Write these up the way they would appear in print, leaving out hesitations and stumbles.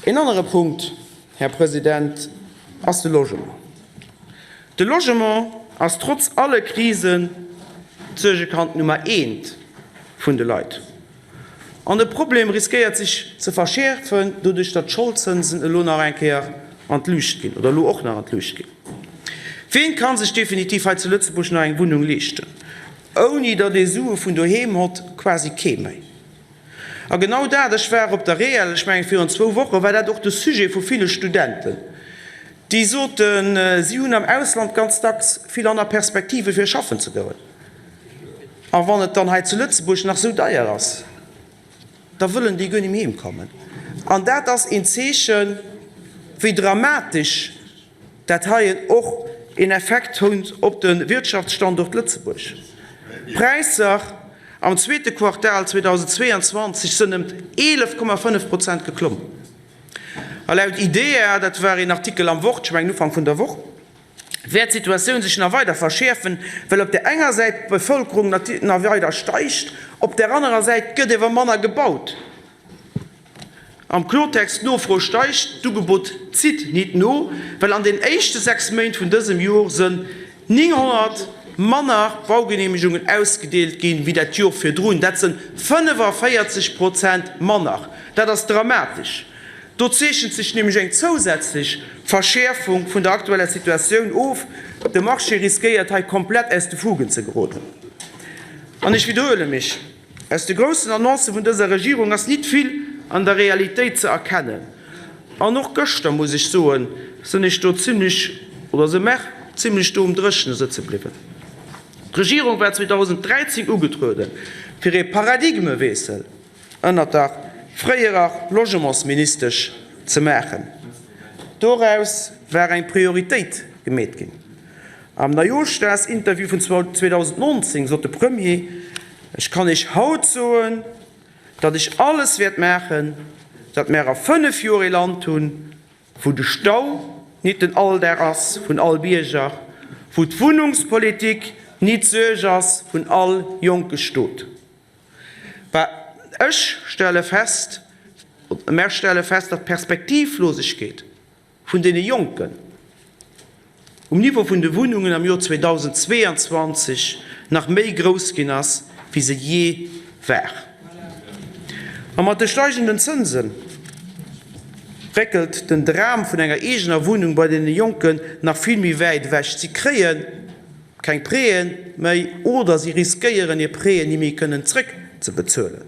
Een anere Punkt, Här President, ass de Logement. De Logement ass trotz alle Krisen d'Suergekand Nummer eent vun de Leit. An de Problem riskéiert sech ze verschäerfen, doduerch datt d'Scholdzënsen elo nach eng Kéier an d'Luucht ginn, oder elo och nach an d'Luucht ginn. Ween ka sech definitiv hei zu Lëtzebuerg nach eng Wunnung leeschten, ouni datt ee Sue vun doheem hott? Quasi kee méi. A genau dat, ech war op der REEL, ech mengen virun zwou Woche war dat och de Sujet vu ville Studenten, déi soten, si hunn am Ausland ganz dacks vill aner Perspektive fir schaffen ze goen. A wann et dann hei zu Lëtzebuerg nach esou deier ass, da wëllen déi guer ni méi heem kommen. An dat ass een Zeechen, wéi dramatesch dat heien och een Effekt huet op de Wirtschaftsstandort Lëtzebuerg. D'Präisser am zweete Quartal 2022 sënn ëm 11,5 Prozent geklomm. A laut IDEA, dat war een Artikel am Wort, ech mengen Ufank vun der Woch, wäert d'Situatioun sech nach weider verschäerfen, well op där enger Säit d'Bevëlkerung nach weider steigt, op där anerer Säit gëtt ewer manner gebaut. Am Kloertext, D'Nofro steigt, d'Ugebot zitt nit no, well an den éischte 6 Méint vun dësem Jor sënn 900 manner Baugeneemegungen ausgedeelt ginn, wéi dat Jor virdrun. Dat sënn 45 Prozent manner. Dat ass dramatesch. Do zeechent sech nämlech eng zousätzlech Verschäerfung vun der aktueller Situatioun of. De Marché riskéiert hei komplett aus de Fugen ze geroden. An ech widderhuele mech, Aus de groussen Annoncë vun dëser Regierung ass nit vill an der Realitéit ze erkennen. An och gëschter, muss ech soen, sinn ech do zimlech, oder se mer zimlech do um Dréchene sëtze bliwwen. D'Regierung war 2013 ugetrueden, fir ee Paradigmewiessel ënnert der fréierer Logementsministesch ze maachen. Doraus war eng Prioritéit gemeet ginn. Am Neijooschdagsinterview vun 2019 sot de Premier, Ech kann Iech haut soen, datt ech alles wäert maachen, datt mär a 5 Joer ee Land hunn, wou de Stau nit den Alldag ass vun all Bierger, wou d'Wunnungspolitik nit d'Suerg ass vun all jonke Stot. Bah, ech stelle fest, mär stelle fest, datt d'Perspektivlosegkeet vun deene Jonken um Niveau vun de Wunnungen am Joer 2022 nach méi grouss ginn ass, wéi se jee war. A mat de steigenden Zënse réckelt den Dram vun enger eegener Wunnung bei deene Jonken nach vill méi wäit ewech. Si kréie keng Prêten méi oder si riskéieren, hir Prêten ni méi kënnen zréckzebezuelen.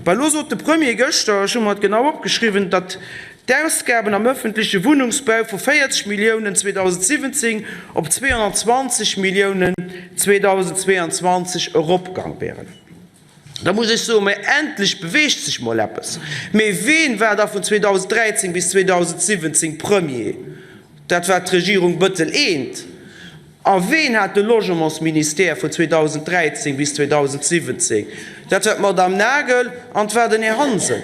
Bah, elo sot de Premier gëschter, ech hu mer et genau opgeschriwwen, datt d'Ausgaben am ëffentleche Wunnungsbau vu 40 Milliounen 2017 op 220 Milliounen 2022 eropgang wären. Da muss ech soen, mä endlech beweegt sech mol eppes. Mee ween war da vun 2013 bis 2017 Premier? Dat war d'Regierung Bëttel I. A ween hat de Logementsministère vun 2013 bis 2017? Dat war d'Madame Nagel an 't war den Här Hansen.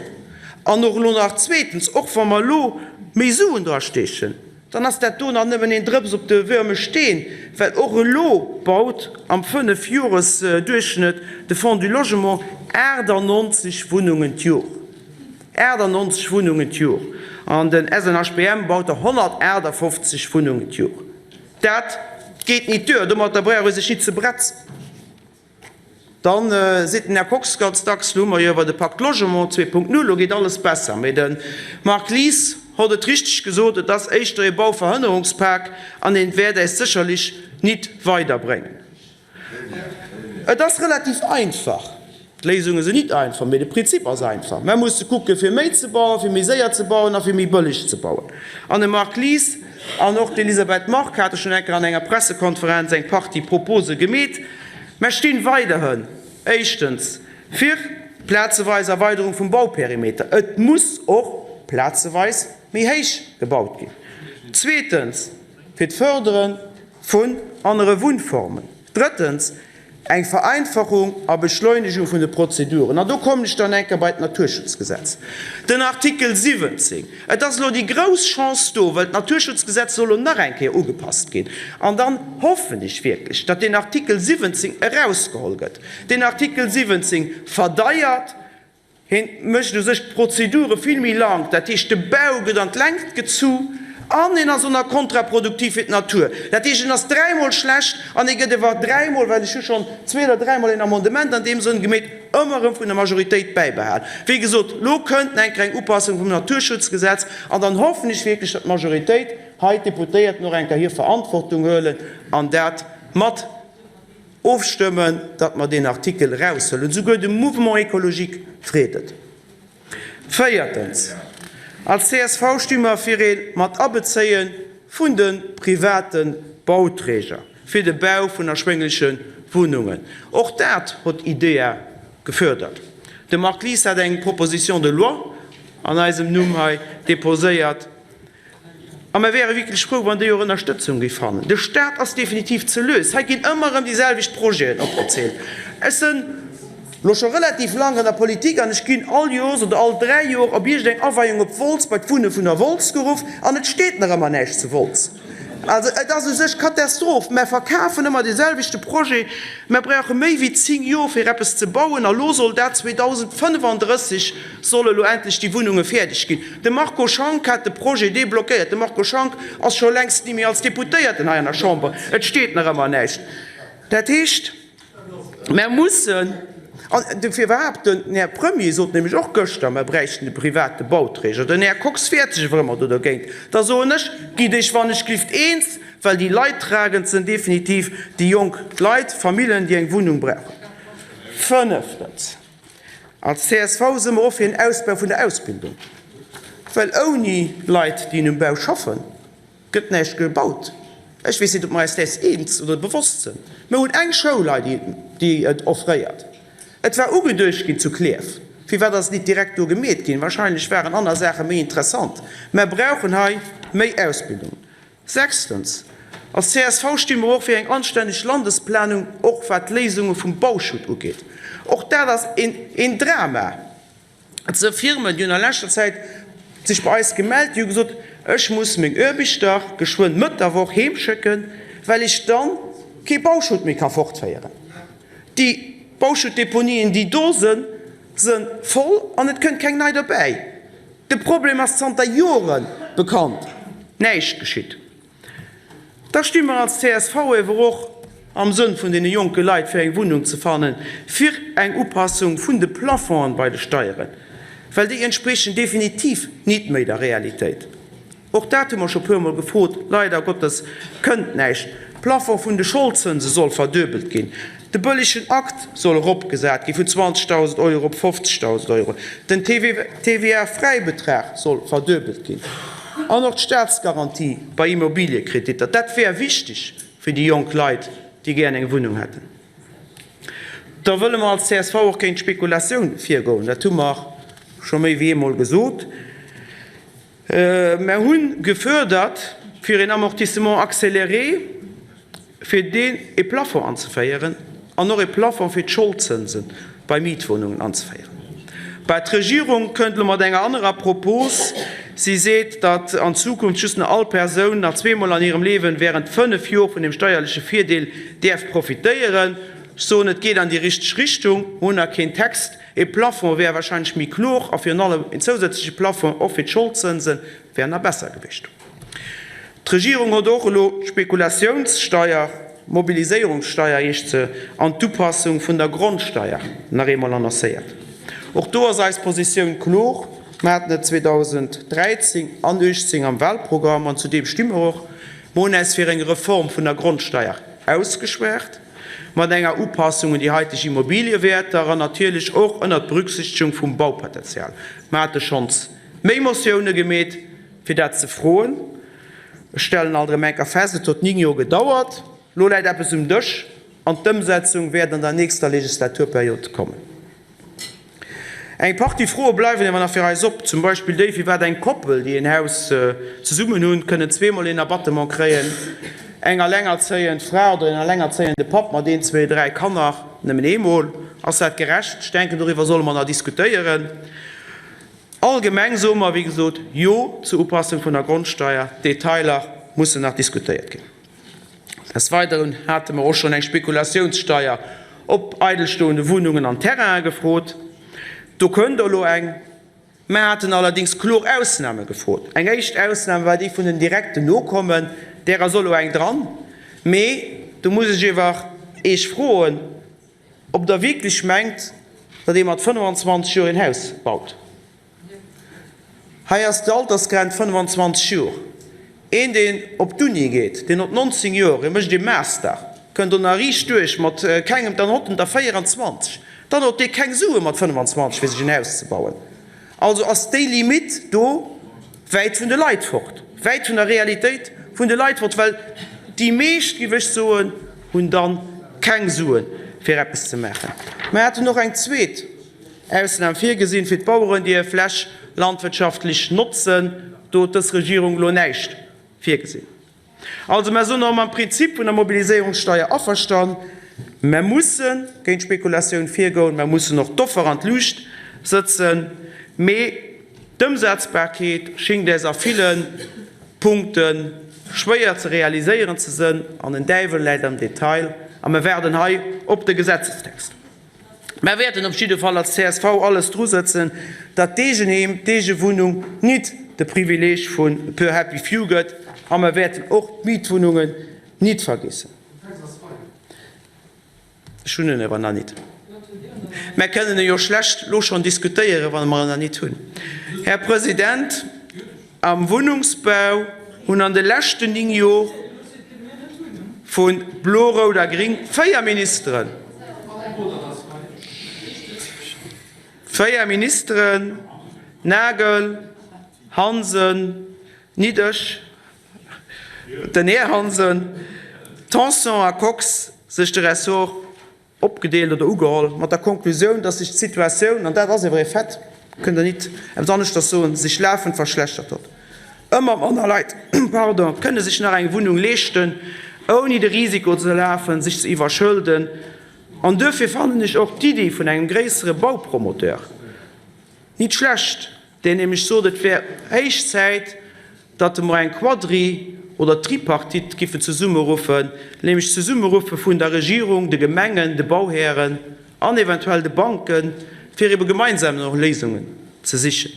An och elo nach zweetens, och wa mer elo méi Suen drasteechen, dann ass dat do nach nëmmen een Drëps op de wërme Steen, well och elo baut am Fënnefjoresduerchschnëtt de Fonds du Logement 98 Wunnungen d'Jor. 98 Wunnungen d'Jor. An den SNHBM baut der 158 Wunnungen d'Jor. Dat geet nit duer, domatter brauch ee sech nit ze bretzen. Dann seet den Här Kox ganz dacks, lo hu mer jo iwwer de Pacte Logement 2.0, lo geet alles besser. Mee de Marc Lies hott et richteg gesot, et ass éischter ee Bauverhënnerungspak an en wäert äis sécherlich nit weiderbréngen. Et ass relativ einfach. D'Léisunge sinn nit einfach, mee de Prinzip ass einfach. Mer musse kucke fir méi ze bauen, fir méi séier ze bauen a fir méi bëlleg ze bauen. An de Marc Lies an och d'Elisabeth Margue hate schonn eng Kéier an enger Pressekonferenz eng Partie Propose gemeet. Mer stinn weiderhin éischtens fir plazeweis Erweiderung vum Bauperimeter. Et muss och plazeweis méi héich gebaut ginn. Zweetens fir d'Fördere vun anere Wunnformen. Drëttens, eng Vereinfachung a Beschleunegung vun de Prozeduren. An do kommen ech dann eng Kéier bei d'Naturschutzgesetz, den Artikel 17. Et ass elo déi grouss Chance do, well d'Naturschutzgesetz soll elo nach eng Kéier ugepasst ginn. An dann hoffen ech wierklech, datt deen Artikel 17 erausgeholl gëtt. Deen Artikel 17 verdeiert. Hien mécht u sech d'Prozedure vill méi lank, dat heescht de Bau gëtt an d'Längt gezu an en ass och nach kontraproduktiv fir d'Natur. Dat heescht en ass dräimol schlecht an e gëtt ewer dräimol, well ech hu schonn zwee oder dräimol een Amendement an deem Sënn gemeet, ëmmer erëm vun der Majoritéit bäibehal. Wéi gesot, elo kënnt nach eng kleng Upassung vum Naturschutzgesetz an dann hoffen ech wierklech, datt d'Majoritéit hei, d'Deputéierten och eng Kéier hir Verantwortung huelen an dat mat Ofstëmmen, datt mer deen Artikel eraushuelen. Esouguer de Mouvement écologique freet et. Véiertens, als csv sti mer fir ee Matabezéie vun de private Bauträger fir de Bau vun erschwéngleche Wunnungen. Och dat hott IDEA gefördert. De Marc Lies hat eng Proposition de loi an eisem Numm hei déposéiert. A mer wäere wierklech frou, wann déi och Ënnerstëtzung géif fannen. De Staat ass definitiv ze lues. Hei ginn ëmmer erëm déi selwecht Projeten opgezielt. Ech sënn elo scho relativ laang an der Politik an ech ginn all Joers oder all 3 Joer op iergendeng Aweiung op Wolz bei d'Wunne vun der Wolz geruff an et steet nach ëmmer näischt zu Wolz. Also et ass u sech Katastroph. Mer verkafen ëmmer dee selwechte Projet. Mer brauche méi wéi 10 Joer fir eppes ze bauen a lo soll dat 2035 solle lo endlech déi Wunnunge fäerdeg ginn. De Marco Schank hat de Projet deblockéiert. De Marco Schank ass scho längst ni méi als Deputéierten hei an der Chamber. Et steet nach ëmmer näischt. Dat heescht. Mer mussen, an dofir iwwerhaapt, den Här Premier sot nämlech och gëschter, mer bräichten de private Bauträger. Den Här Kox wiert sech awer ëmmer do dergéint. Da soen ech, Gitt Iech wann ech glift eens, well déi Leidtragend sënn definitiv déi jonk Leit, Famillen, déi eng Wunnung brauchen. Fënneftens, als csv së mer och fir en Ausbau vun der Ausbildung, well ouni Leit, déi um Bau schaffen, Gëtt näischt gebaut. Ech weess net, ob mer eis däers eens oder bewosst sënn. Mer hunn eng Schoul hei, déi et offréiert. Et war ugeduecht ginn zu Klierf. Firwat ass et nit direkt do gemeet ginn? Wahrscheinlech waren aner Saache méi interessant. Mer brauchen hei méi Ausbildung. Sechstens, als csv sti mer och fir eng anstänneg Landesplanung, och wat d'Léisunge vum Bauschutt ugeet. Och dat ass een Drama. Et si Firmen, déi hunn a leschter Zäit sech bei eis gemellt, déi hu gesot, ech muss meng Aarbechter geschwënn Mëtt der Woch heem schécken, well ech da kee Bauschutt méi ka fortféieren. Déi Bauschuttdeponien, déi do sënn, së voll an et kënnt keng nei derbäi. De Problem ass zanter Jore bekannt, näischt geschitt. Da sti mer als csv ewer och am Sënn vun deene jonke Leit fir eng Wunnung ze fannen, fir eng Upassung vun de Plafongen bei de Steieren, well déi entspriechen definitiv nit méi der Realitéit. Och dat hu mer scho puermol gefrot, leider Gottes kënnt näischt. Plafond vun de Scholdzënse soll verduebelt ginn. De bëllegen Akt soll eropgesat gi vun 20.000 Euro op 50.000 Euro. Den TVA-Fräibetrag soll verduebelt ginn. An och d'Staatsgarantie bei Immobiliekreditter. Dat wär wichteg fir déi jonk Leit, déi gären eng Wunnung hätten. Da wëlle mer als csv och géint d'Spekulatioun virgoen. Dat hu mer scho méi wéi eemol gesot. Mer hu gefuerdert, fir een Amortissement accéléré, fir deen e Plafond anzeféieren an och e Plafond fir d'Scholdzënse bei Mietwohnungen anzeféieren. Bah, d'Regierung kënnt elo mat enger anerer Propos. Si seet, datt an Zukunft just nach all Persoun nach zweemol an hirem Liewen während fënnf Jor vun dem steierleche Virdeel däerf profitéieren. Ech soen, et geet an déi richteg Richtung. Mer hunn nach keen Text. E Plafond wär wahrscheinlech méi klor a virun allem en zousätzleche Plafond och fir d'Scholdzënse wär nach besser gewiescht. D'Regierung hott och elo d'Spekulatiounssteier, Mobiliséierungssteier heescht se, an d'Upassung vun der Grondsteier nach eemol annoncéiert. Och do ass eis Positioun klor, Mer haten et 2013 an 18 am Wahlprogramm an zu deem sti mer och. Mer hunn äis fir eng Reform vun der Grondsteier ausgeschwat, mat enger Upassung un déi haiteg Immobiliewäerter an natierlech och ënnert Berücksichtegung vum Baupotenzial. Mer hate schonns méi Motioune gemeet, Fir dat ze froen. Ech stellen alt erëm enker fest, et huet 9 Joer gedauert. Elo läit eppes um Dësch an d'Ëmsetzung wäert an der nächster Legislaturperiod kommen. Eng Partie Froe bleiwen awer nach fir eis op, zum Beispill déi, firwat eng Koppel, déi een Haus zesummen hunn, kënnen zweemol een Abattement kréien, eng allengerzéiend Fra oder een allengerzéiende Papp mat een, zwee, dräi Kanner nëmmen eemol. Ass dat gerecht? Ech denken, doriwwer solle mer nach diskutéieren. Allgemeng soe mer, wéi gesot, Jo zur Upassung vun der Grondsteier. D'Detailer mussen nach diskutéiert ginn. Des Weideren hate mer och schonn eng Spekulatiounssteier op eidelstoende Wunnungen an Terrainen gefrot. Do kënnt elo eng. Mer haten allerdéngs kloer Ausname gefrot. Eng éischt Ausnam war déi vun den direkten Nokommen, där ass elo eng dran. Mee do muss ech iewer Eech froen, ob Der wierklech mengt, datt ee mat 25 Joer een Haus baut. Hei ass d'Altersgrenz 25 Joer. Een, deen op d'Uni geet, deen huet 19 Joer, e mécht ee Master, kënnt do nach riicht duerch mat kengem, dann hott en der 24, dann hott dee keng Sue mat 25 fir sech en Haus ze bauen. Also ass déi Limite do wäit vun de Leit fort, wäit vun der Realitéit vun de Leit fort, well déi meescht, géif ech soen, hunn da keng Sue fir eppes ze maachen. Mer haten och eng zweet Ausnam virgesinn fir d'Baueren, déi hir Fläch landwirtschaftlech notzen. Do huet dës Regierung elo näischt virgesinn. Also mer sinn och mam Prinzip vun der Mobiliséierungssteier averstan. Mer musse géint d'Spekulatioun virgoen, mer mussen och d'Offer an d'Luucht sëtzen. Mee d'Ëmsetzbarkeet schingt äis a ville Punkte schwéier ze realiséieren ze sënn. An den Däiwel läit am Detail. A mer waarden hei op de Gesetzestext. Mer wäerten op jidde Fall als csv alles drusëtzen, datt d'Eegenheem, d'Eegewunnung nit de Privileeg vun e puer happy few gëtt a mer wäerten och d'Mietwunnungen nit vergessen. Ech hunn en awer nach nit. Mer kënnen e jo schlecht elo schonn diskutéieren, wa mer en nach nit hunn. Här President, Am Wunnungsbau hunn an de leschten 9 Jor vu Blo, Rout a Gring 4 Ministeren, 4 Ministeren, Nagel, Hansen, nit ech, den Här Hansen, Tanson a Kox, sech de Ressort opgedeelt oder ugeholl, mat der Konklusioun, dass sech d'Situatioun, an dat ass ewer e Fait, kënnt Der nit eppes aneschters soen, sech lafend verschlechtert hott. Ëmmer manner Leit, pardon, kënne sech nach eng Wunnung leeschten, ouni de Risiko ze lafen, sech ze iwwerschëlden. An duerfir fannen ech och d'Iddi vun engem gréissere Baupromoteur nit schlecht, deen nämlech sot, et wär héich Zäit, datt mer eng Quadri oder Tripartite giffen zesummeruffen, nämlech d'Zesummeruffe vun der Regierung, de Gemengen, de Bauhären an eventuell de Banken, fir ebe gemeinsam no Léisungen ze sichen.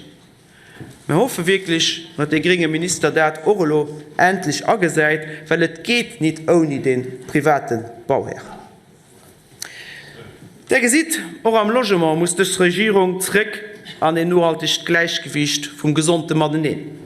Mir hoffe wierklech, datt dee grénge Minister dat och elo endlech agesäit, well et geet nit ouni dee private Bauhär. Der gesitt, och am Logement muss dës Regierung zréck an een nohaltegt Gläichgewiicht vum gesonde Mateneen.